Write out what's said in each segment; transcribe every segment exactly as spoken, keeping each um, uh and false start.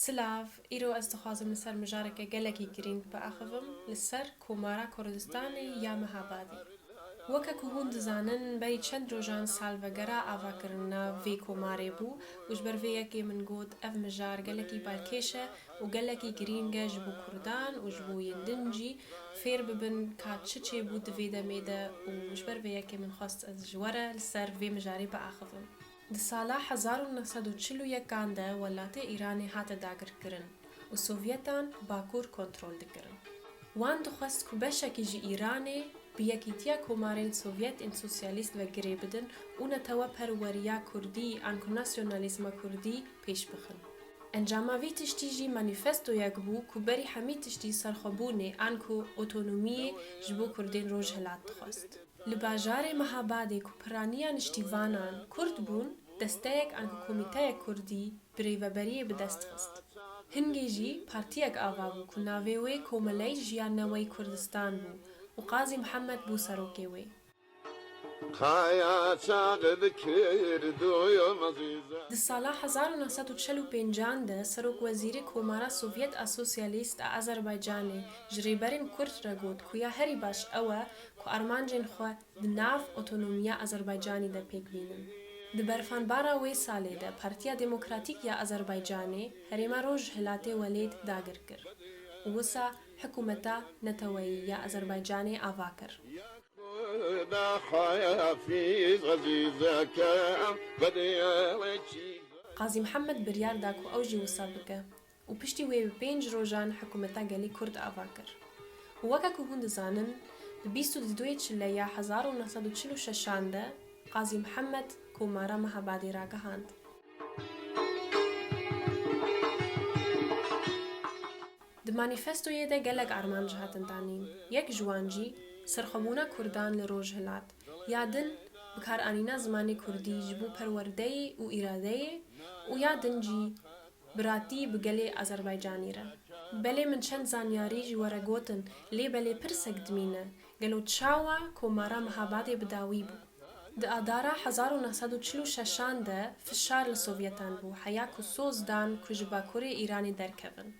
Silav, îro ez dixwazim li ser mijareke gelekî girîng biaxivim, li ser Komara Kurdistanê ya Mehabadê. Weke ku hûn dizanin, berî çend rojan salvegera avakirina vê komarê bû û ji ber vê yekê min got, ev mijar gelekî balkêş e û gelekî girîng e ji bo Kurdan û ji bo yên din jî fêr bibin ka çi çêbû di vê demê de û ji ber vê yekê min xwest ez ji we re li ser vê mijarê biaxivim. Di sala hezar û neh sed û çil û yekan de welatê Îranê hate dagirkirin û Sovyetan Bakur kontrol dikirin. Wan dixwest ku beşekî ji Îranê bi Yekîtiya Komarên Sovyet ên Sosyalîst ve girê bidin û neteweperweriya kurdî anku nasyonalîzma kurdî pêş bixin. Encama vî tiştî jî manîfestoyek bû ku berî hemî tiştî serxwebûnê anku otonomiyê ji bo kurdên Rojhilat dixwest. Li bajarê Mehabadê ku piraniya niştîvanan kurd bûn, desteyek anku komîteyek kurdî bi rêveberiyê bi dest xist. Hingê jî partiyek ava bû ku navê wê Komeleyê Jiya Neweyî Kurdistan bû û Qazî Mihemed bû serokê wê. Qaya çaxi dikir duyum ezîze. Di sala hezar û neh sed û çel û pêncan de serokwezîrê Komara Sovyet a Sosyalîst a Azerbaycanê ji rêberên kurd re got ku ya herî baş ew e ku armancên xwe di nav otonomiya Azerbaycanî de pêk bînin. Di berfanbara wê salê de Partiya Demokratîk ya Azerbaycanê herêma Rojhilatê Welêt dagir kir û wisa hikûmeta neteweyî ya Azerbaycanê ava kir. Xuda xwe hafîz ezîzeke vedê wekî. Qazî Mihemed biryar da ku ew jî wisa bike û piştî wê bi pênc rojan hikûmeta gelê Kurd ava kir. Û weke ku hûn dizanin, di bîst û duyê Çileya hezar û neh sed û çil û şeşan de Qazî Mihemed Komara Mehabadê ragihand. Di manîfestoyê de gelek armanc hatin danîn. Yek ji wan jî serxwebûna kurdan li Rojhilat, ya din bikaranîna zimanê kurdî ji bo perwerdeyê û îradeyê û ya din jî biratî bi gelê Azerbaycanî re. Belê min çend zanyarî ji we re gotin, lê belê pirsek dimîne, gelo çawa Komara Mehabadê bi dawî bû? Di Adara hezar û neh sed û çil û şeşan de fişar li Sovyetan bû, heya ku soz dan ku ji Bakurê Îranê derkevin.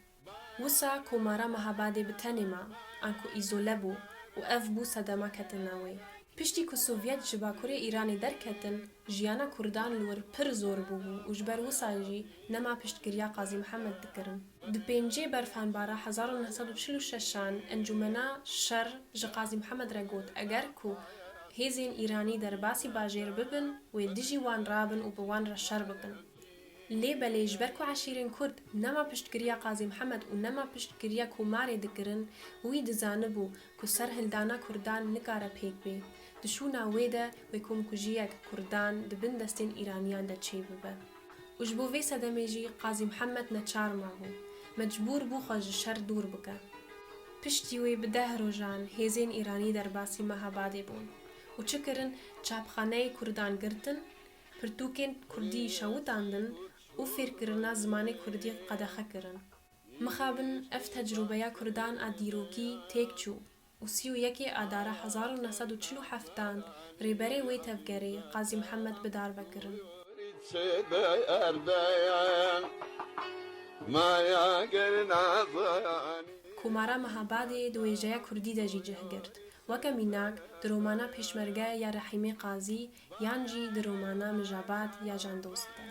Wisa Komara Mehabadê bi tenê ma, anku îzole bû û ev bû sedema ketina wê. Piştî ku Sovyet ji Bakurê Îranê derketin, jiyana kurdan li wir pir zor bûbû û ji ber wisa jî nema piştgiriya Qazî Mihemed dikirin. Di pêncê Berfanbara hezar û neh sed û çil û şeşan Encûmena Şer ji Qazî Mihemed re got, eger ku hêzên Îranî derbasî bajêr bibin, wê dijî wan rabin û bi wan re şer bikin. Lê belê ji ber ku eşîrên Kurd nema piştgiriya Qazî Mihemed û nema piştgiriya Komarê dikirin, wî dizanibû ku serhildana Kurdan nikare pêk bê. Di şûna wê de wê komkujiyek Kurdan di bin destên Îraniyan de çêbibe. Û ji bo vê sedemê jî Qazî Mihemed neçar mabû, mecbûr bû xwe ji şer dûr bike. Piştî wê bi deh rojan hêzên Îranî derbasî Mehabadê bûn û çi kirin, çapxaneyê Kurdan girtin, pirtûkên Kurdî şewitandin û fêrkirina zimanê Kurdî qedexe kirin. Mixabin ev tecrûbeya Kurdan a dîrokî têk çû û sî û yekê Adara hezar û neh sed û çil û heftan rêberê wê tevgerê Qazî Mihemed bi dar ve kirin. Komara Mehabadê di wêjeya Kurdî de jî cih girt. Weke mînak, di romana Pêşmerge ya Rehîmê Qazî yan jî di romana Mijabad ya Jandost de.